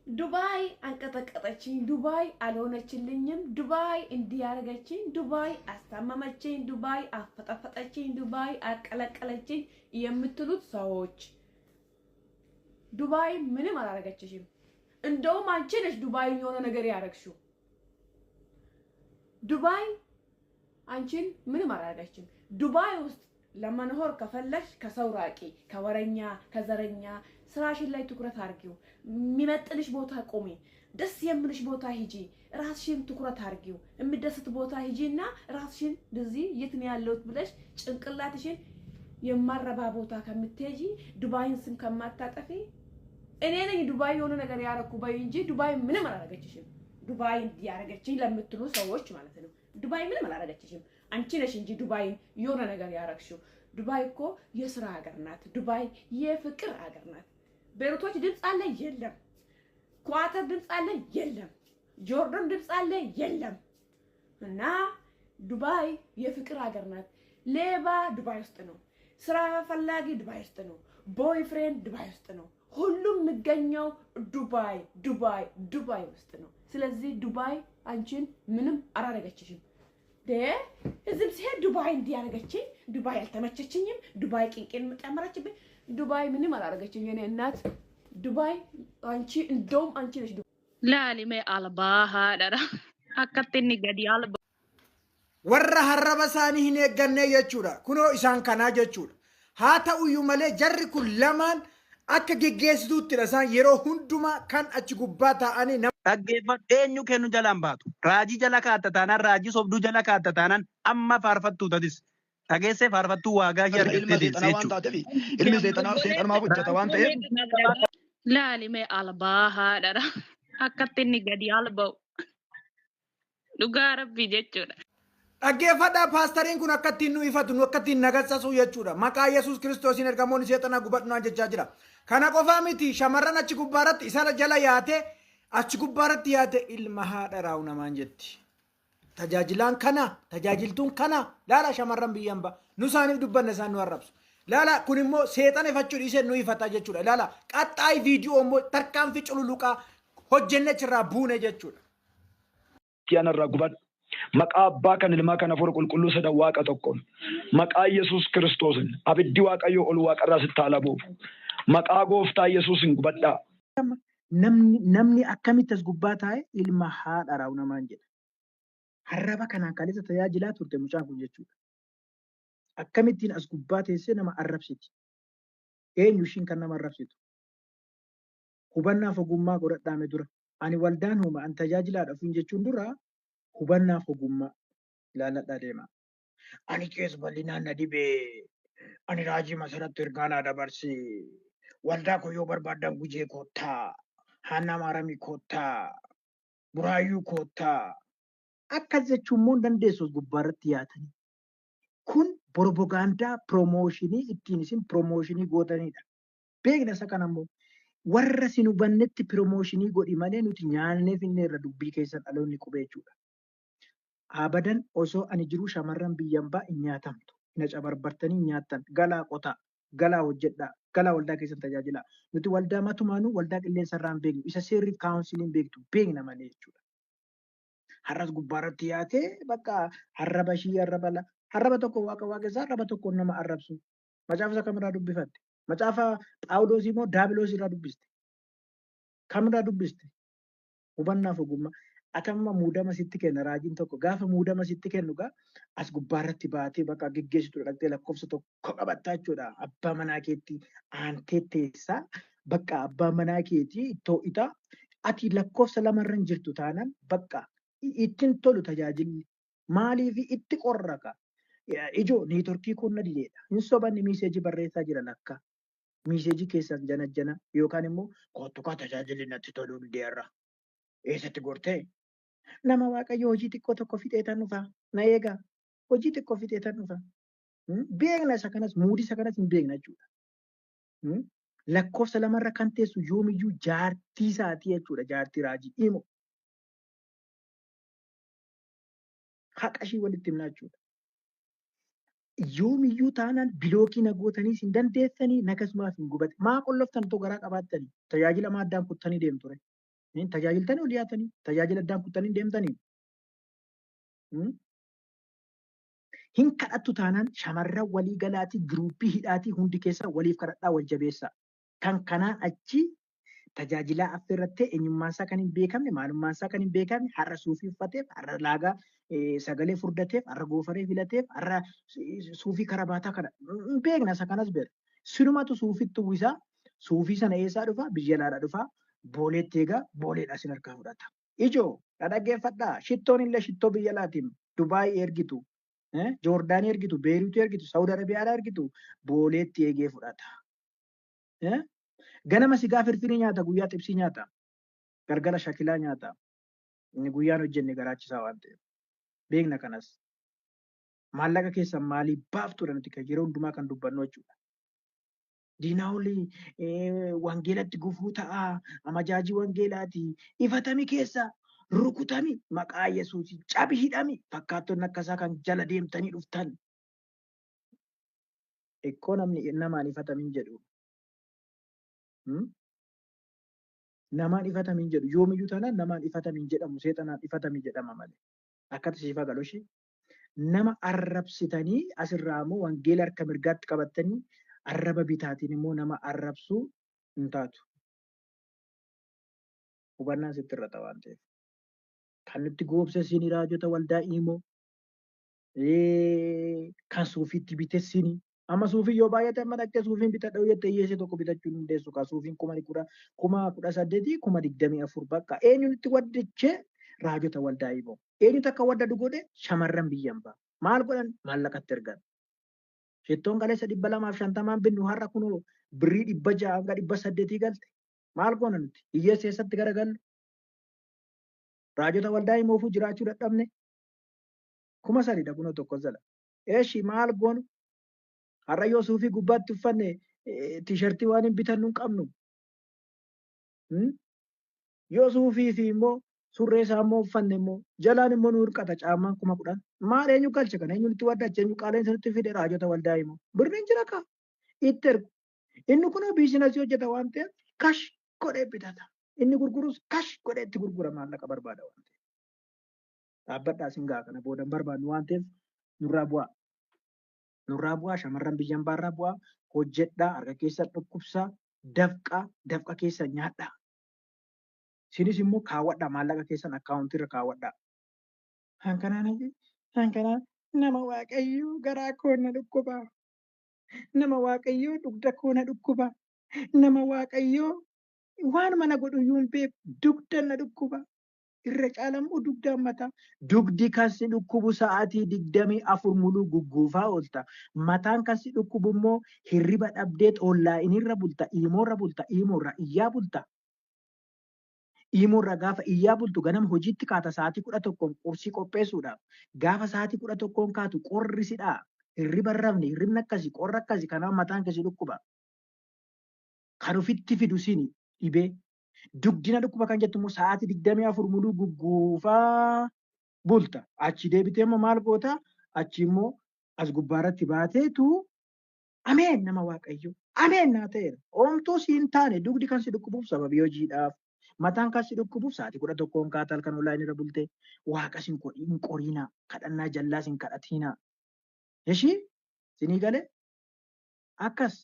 ዱባይ አንቀጠቀጠችኝ፣ ዱባይ አልሆነችልኝም፣ ዱባይ እንዲህ ያደረገችኝ፣ ዱባይ አስታመመችኝ፣ ዱባይ አፈጠፈጠችኝ፣ ዱባይ አቀለቀለችኝ የምትሉት ሰዎች ዱባይ ምንም አላደረገችሽም። እንደውም አንቺ ነሽ ዱባይ የሆነ ነገር ያደረግሽው። ዱባይ አንቺን ምንም አላደረገችም። ዱባይ ውስጥ ለመኖር ከፈለግሽ ከሰው ራቂ፣ ከወረኛ፣ ከዘረኛ። ስራሽን ላይ ትኩረት አድርጊው። የሚመጥንሽ ቦታ ቆሚ፣ ደስ የምልሽ ቦታ ሂጂ። ራስሽን ትኩረት አድርጊው። የሚደስት ቦታ ሂጂ እና ራስሽን እዚህ የት ነው ያለሁት ብለሽ ጭንቅላትሽን የማረባ ቦታ ከምትሄጂ፣ ዱባይን ስም ከማታጠፊ፣ እኔ ነኝ ዱባይ የሆነ ነገር ያረኩ በይ እንጂ ዱባይ ምንም አላረገችሽም። ዱባይ እንዲህ ያረገችኝ ለምትሉ ሰዎች ማለት ነው። ዱባይ ምንም አላረገችሽም። አንቺ ነሽ እንጂ ዱባይን የሆነ ነገር ያረግሽው። ዱባይ እኮ የስራ ሀገር ናት። ዱባይ የፍቅር ሀገር ናት። ቤሩቶች ድምፅ አለ? የለም። ኳተር ድምፅ አለ? የለም። ጆርዳን ድምፅ አለ? የለም። እና ዱባይ የፍቅር ሀገር ናት። ሌባ ዱባይ ውስጥ ነው። ስራ ፈላጊ ዱባይ ውስጥ ነው። Boyfriend ዱባይ ውስጥ ነው። ሁሉም የሚገኘው ዱባይ ዱባይ ዱባይ ውስጥ ነው። ስለዚህ ዱባይ አንቺን ምንም አላረገችሽም። እዚህም ሲሄድ ዱባይ እንዲህ ያደረገችኝ፣ ዱባይ አልተመቸችኝም፣ ዱባይ ቂንቄን ጨመረችብኝ። ዱባይ ምንም አላረገችኝ የኔ እናት። ዱባይ አንቺ እንደውም አንቺ ነሽ Laalimee albaa haadhara. Akkatti inni gadi alba. Warra harraba isaanii hin eegganne jechuudha. Kunoo isaan kanaa jechuudha. Haa ta'uyyuu malee jarri kun lamaan akka geggeessituuttidha isaan yeroo hundumaa kan achi gubbaa taa'anii nama Dhaggeeffadhu, eenyu kennu jalaan baatu. Raajii jala kaatta taanaan, raajii sobduu jala kaatta taanaan, amma faarfattuu tatis. Dhageessee faarfattuu waagaa ishee Ilma argattee deesse seexanaa waan jechuudha. taateef, ilmi seexanaa seexanumaaf hojjeta waan ta'eef. Laalimee albaa haadhara. Akkatti inni gadi alba'u. Dhugaa rabbii jechuudha. Dhaggeeffadhaa, paastariin kun akka ittiin nu ifatu, nu akka ittiin nagassasu jechuudha. Maqaa Yesuus Kiristoosiin ergamoonni seexanaa gubadhu jechaa jira. Kana qofaa miti, shamarran achi gubbaarratti isa jala yaate, achi gubbaarratti yaate, ilma haadha raa'u namaan jetti. Tajaajilaan kana, tajaajiltuun kana, laala shamarran biyyan ba. Nu isaaniif dubbanna, isaan nu arrabsu. Laala, kun immoo seexana ifachuu dhiisee nu ifata jechuudha. Laala, qaxxaayi viidiyoo immoo tarkaanfii cululuqaa hojjenne achirraa buune jechuudha. Anarraa gubadhu. Maqaa abbaa kan ilmaa kan hafuura qulqulluu sadan waaqa tokkoon. Maqaa Yesuus Kiristoosin abiddi Waaqayyoo ol waaqarraa sitti haa labuufu. Maqaa gooftaa Yesuusin gubadhaa. Namni akkamitti as gubbaa taa'e ilma haadha raa'u namaan jedha? Harraba kanaan kaleessa tajaajilaa turte mucaan kun jechuudha. Akkamittiin as gubbaa teessee nama arrabsiti? Eenyu ishiin kan nama arrabsitu? Hubannaaf ogummaa godhadhaame dura. Ani waldaan uuma, ani tajaajilaadha ofiin jechuun dura hubannaaf ogummaa ilaalladhaa deema. Ani kees bal'inaan na dhibee. Ani raajii Masaratti ergaa naa dabarse. Waldaa koo yoo barbaaddan Gujee koottaa. Haannaa Maaramii koottaa. Buraayyuu koottaa. Akkas jechuun immoo hin dandeessu as gubbaarratti yaatanii. Kun propagaandaa promotion ittiin isin promotion gootanidha. Beekna isa kana immoo, warra sin hubannetti promotion godhi malee nuti nyaannee finneerra dubbii keessan dhaloonni qubee jechuudha. Abadan osoo ani jiruu shamarran biyyan baa hin nyaatamtu. Hin acabarbartanii hin nyaattan. Galaa qotaa. Galaa hojjedhaa. Galaa waldaa keessan tajaajilaa. Nuti waldaa matumaanuu waldaa qilleensa irraa hin beeknu. Isa seerriif kaawunsiliin beektu beekna malee jechuudha. Har'as gubbaarratti yaatee bakka arraba ishii arraba la arraba tokko waaqa waaqessaa, arraba tokko nama arrabsu. Macaafa isa kamirraa dubbifatte? Macaafa Phaawulos immoo Daabiloos irraa dubbiste? Kamirraa dubbiste? Hubannaaf ogummaa. Ati amma muudama sitti kenna raajiin tokko. Gaafa muudama sitti kennu gaa as gubbaarratti baatee bakka geggeessitu dhaqxee lakkoofsa tokko qabattaa jechuudha. Abbaa manaa keetti aantee teessaa, bakka abbaa manaa keetii ittoo itaa, ati lakkoofsa lamarra hin jirtu taanaan bakka ittiin tolu tajaajilli. Maaliif itti qorra kaa? Ijoo network kun na dideedha. Hin sobanni, message barreessaa jira lakka. Message keessan jana jana yookaan immoo kottu kaa, tajaajilli natti toluu dideerra. Eessatti gortee? Nama Waaqayyo, hojii xiqqoo tokko fixeetan dhufa. Na eegaa. Hojii xiqqoo fixeetan dhufa. Beekna isa kanas, muudii isa kanas hin beekna jechuudha. Lakkoofsa lamarra kan teessu yoomiyyuu jaartii isaatii jechuudha. Jaartii raajii imo. Haqa ishii walitti himna jechuudha. Yoomiyyuu taanaan block na gootaniis hin dandeessanii, nakasumaaf hin gubate. Maa qolloftan otoo garaa qabaattanii tajaajila maaddaan kuttanii deemtu ture. Tajaajiltanii ol yaatanii tajaajila addaan kuttanii deemtanii. Hin kadhattu taanaan shamarran walii galaatii giruuppii hidhaatii hundi keessa waliif kadhadhaa wal jabeessaa. Kan kanaan achi tajaajilaa affeerrattee eenyummaan isaa kan hin beekamne, maalummaan isaa kan hin beekamne, har'a suufii uffateef, har'a laagaa sagalee furdateef, har'a goofaree filateef, har'a suufii karabaataa kana hin beekna, isa kanas beekna. Sinumatu suufitti uwwisaa. Suufii sana eessaa dhufa? Biyya alaadhaa dhufa. Booleetti eegaa, booleedhaa sin harkaa fudhata. Ijoo dhaggeeffadhaa, shittoon illee shittoo biyya alaatiin Dubaay ergitu, Joordaanii ergitu, Beeruutii ergitu, Saawud Arabiyaadhaa ergitu, booleetti eegee fudhata. Ganama sigaa firfirii nyaata, guyyaa xibsii nyaata, galgala shakilaa nyaata. Inni guyyaan hojjenne garaachisaa waan ta'eef. Beekna kanas. Maallaqa keessan maalii baaftuudha nuti kan yeroo hundumaa kan dubbannu jechuudha. Diinaa olii wangeelatti gufuu ta'a, amajaajii wangeelaati. Ifatami keessa rukutami, maqaa Yesuusi cabi, hidhami, fakkaattonni akkasaa kan jala deemtanii dhuftan. Ekkoo namni namaan ifatamin jedhu. Namaan ifatamin jedhu yoomiyyuu taanaan namaan ifatamin jedhamu, seexanaan ifatami jedhama malee. Akkatti siif galu ishee. Nama arrabsitanii asirraa immoo wangeela harka mirgaatti qabattanii arraba bitaatiin immoo nama arrabsuu hin taatu. Hubannaan sitti irra waan ta'eef. Kan nutti goobse sini, raajota waldaa imoo kan suufiitti bite sini. Amma suufii yoo baay'ate, amma dhaqxee suufiin bitadha yoo jette, hiyyeessi tokko bitachuu hin dandeessu. Ka suufiin 18,000, 24,000 bakka. Eenyuun itti waddachee? Raajota waldaa imoo. Eenyutu akka waddadu godhe? Shamarran biyyan ba'a. Maal godhan? Maallaqatti ergan. Shittoon kaleessa 250n binnu har'a kunoo birrii 600 hanga 800 galte. Maal goona nuti? Hiyyeessa eessatti garagallu? Raajota waldaa imoofuu jiraachuu dadhabne. 3,000dha kunoo tokko jala. Eeshi, maal goonu? Har'a yoo suufii gubbaatti uffanne tiishartii waan hin bitannu hin qabnu. Yoo suufii fi immoo surree isaa immoo uffanne immoo jalaan immoo nu hirqata caammaan 10,000. Maal, eenyu galche kana? Eenyu nutti waddache? Eenyu qaala'insa nutti fide? Raajota waldaa immoo. Birriin jira kaa. Itti ergu. Inni kun business hojjeta waan ta'eef cash godhee bitata. Inni gurgurus cash godhee itti gurgura, maallaqa barbaada waan ta'eef. Dhaabbadhaa, sin gaa, kana booda hin barbaadnu waan ta'eef nurraa bu'aa. Nurraa bu'aa, shamarran biyyan baarraa bu'aa, hojjedhaa, harka keessa dhukkubsaa, dafqaa, dafqa keessa nyaadhaa. Isinis immoo kaawwadhaa, maallaqa keessan akkaawuntii irra kaawwadhaa. Hankanaan hankanaan nama Waaqayyoo garaa koo na dhukkuba. Nama Waaqayyoo dugda koo na dhukkuba. Nama Waaqayyoo waan mana godhu iyyuu hin beeku, dugda na dhukkuba. Irra caalammoo dugdaan mataa. Dugdi kan si dhukkubu sa'aatii 24 muluu gugguufaa oolta. Mataan kan si dhukkubu immoo hirriba dhabdee xoollaa'inirra bulta, iimoorra bulta, iimoorra iyyaa bulta. Iimoorra gaafa iyyaa bultu ganama hojiitti kaata sa'aatii 11n qursii qopheessuudhaaf. Gaafa sa'aatii 11n kaatu qorri si dha'a. Hirriba hin rafne, hirribni akkasi, qorra akkasi, kanaaf mataan kee si dhukkuba. Kan ofitti fidu sini dhibee. Dugdina dhukkuba kan jettu immoo sa'aatii 24 muluu gugguufaa bulta. Achi deebitee immoo maal goota? Achi immoo as gubbaarratti baateetu ameen nama Waaqayyo. Ameen naa ta'eera. Oomtuu si hin taane, dugdi kan si dhukkubuuf sababii hojiidhaaf. Mataan kan si dhukkubuuf sa'aatii 11n kaata halkan online irra bulte. Waaqa sin hin qoriinaa. Kadhannaa jallaas hin kadhatiinaa. Ishii sinii galee akkas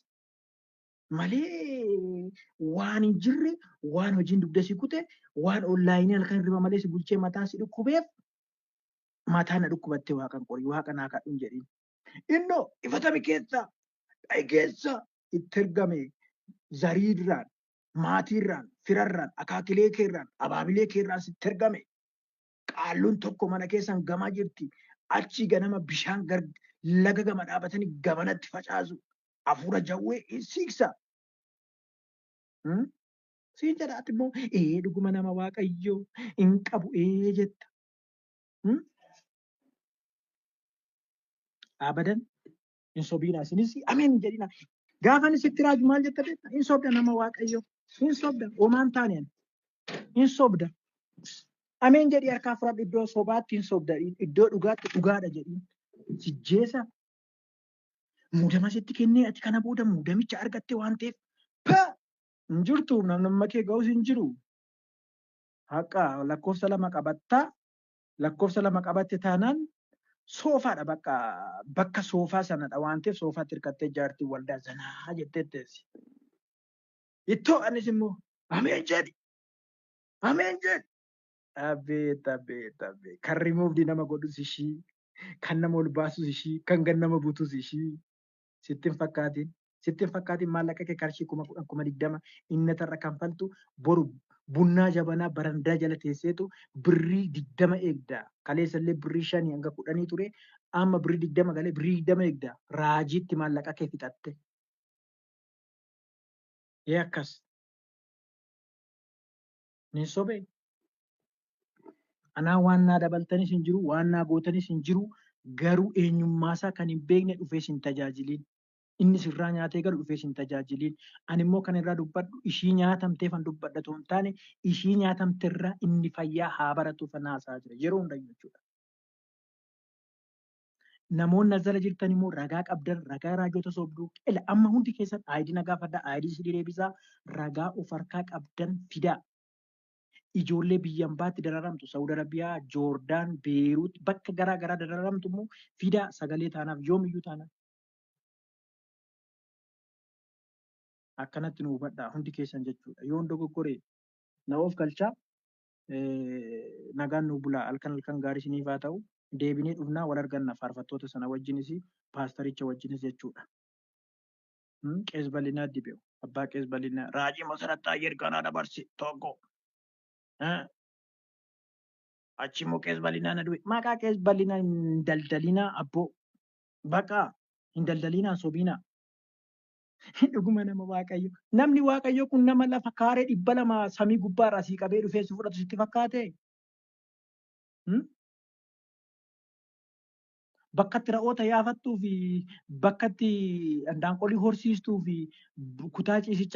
malee waan hin jirre, waan hojiin dugda si kute, waan online halkan hirriba malee si bulchee mataan si dhukkubeef mataa na dhukkubattee waaqan qorii, waaqa naa kadhu hin jedhin. Innoo ifatami keessa dha'i keessa itti ergame, zariirraan, maatiirraan, firarraan, akaakilee keerraan, abaabilee keerraan sitti ergame. Qaalluun tokko mana keessan gamaa jirti. Achii ganama bishaan laga gama dhaabatanii gamanatti facaasu. Hafuura jawwee hin siiksa. Siin jedhaati immoo ee dhuguma nama Waaqayyoo hin qabu ee jetta. Abadan hin sobiinaa, isinis ameen jedhina. Gaafa inni sitti raaju maal jetta beekta? Hin sobda, nama Waaqayyoo. Hin sobda. Homaan taane ani. Hin sobda. Ameen jedhii harkaa fudhadhu, iddoo sobaatti hin sobda. Iddoo dhugaatti dhugaadha jedhiin. Sijjeesa muudama sitti kennee ati kana booda muudamicha argatte waan ta'eef pa hin jirtu, namni amma kee ga'us hin jiru. Haqa lakkoofsa 2 qabattaa lakkoofsa 2 qabatte taanaan soofaadha bakka bakka soofaa sanadha waan ta'eef soofaatti hirkattee jaartiin waldaa sanaa jettee teessi. Ittoo anis immoo ameen jedhi ameen jedhi. Abeet abeet abeet kan rimuufdi nama godhus ishii kan nama ol baasus ishii kan gad nama butus ishii sitti hin fakkaatin sitti hin fakkaatin maallaqa kee qarshii 10,000 20,000 innatarra kanfaltu boru bunnaa jabanaa barandaa jala teesseetu birrii 20 eegda. Kaleessallee birrii 5 hanga 10 ture amma birrii 20 galee birrii 20 eegda. Raajiitti maallaqa kee fixatte. Ee akkas. Nin sobee? Anaa waan naa dabaltanis hin jiru, waan naa gootanis hin jiru, garuu eenyummaasaa kan hin beekne dhufee sin tajaajiliin. Inni sirraa nyaatee galu dhufee sin tajaajiliin. Ani immoo kan irraa dubbadhu ishii nyaatamteefan dubbadha otoo hin taane ishii nyaatamterraa inni fayyaa haa baratuufan haasa'aa jira yeroo hundayyuu jechuudha. Namoonni as jala jirtan immoo ragaa qabdan ragaa raajota sobduu ila amma hundi keessan ID na gaafadha ID isinii deebisaa ragaa of harkaa qabdan fidaa. Ijoollee biyya ambaatti dararamtu Saudi Arabiyaa, Joordaan, Beeruut bakka garaa garaa dararamtu immoo fidaa sagalee taanaaf yoomiyyuu taanaan. Akkanatti nu hubadhaa hundi keessan jechuudha. Yoon dogoggore na of galchaa nagaan nu bulaa halkan halkan gaarii isiniif haa ta'u. Deebinee dhufnaa wal arganna faarfattoota sana wajjinis paastaricha wajjinis jechuudha. Qees bal'inaa dibeew abbaa qees bal'inaa raajii masarat taayyee ergaanaa dabarse tokko. Achi immoo qees bal'inaa na du'e. Maqaa qees bal'inaa hin daldalinaa abboo. Baqaa hin daldalinaa sobiinaa. Dhuguma nama Waaqayyo. Namni Waaqayyo kun nama lafa kaaree 200 samii gubbaarraa sii qabee dhufee si fudhatu sitti fakkaatee? Bakka itti ra'oota yaafattuu fi bakka itti andaanqolii horsiistuu fi kutaa ciisichaa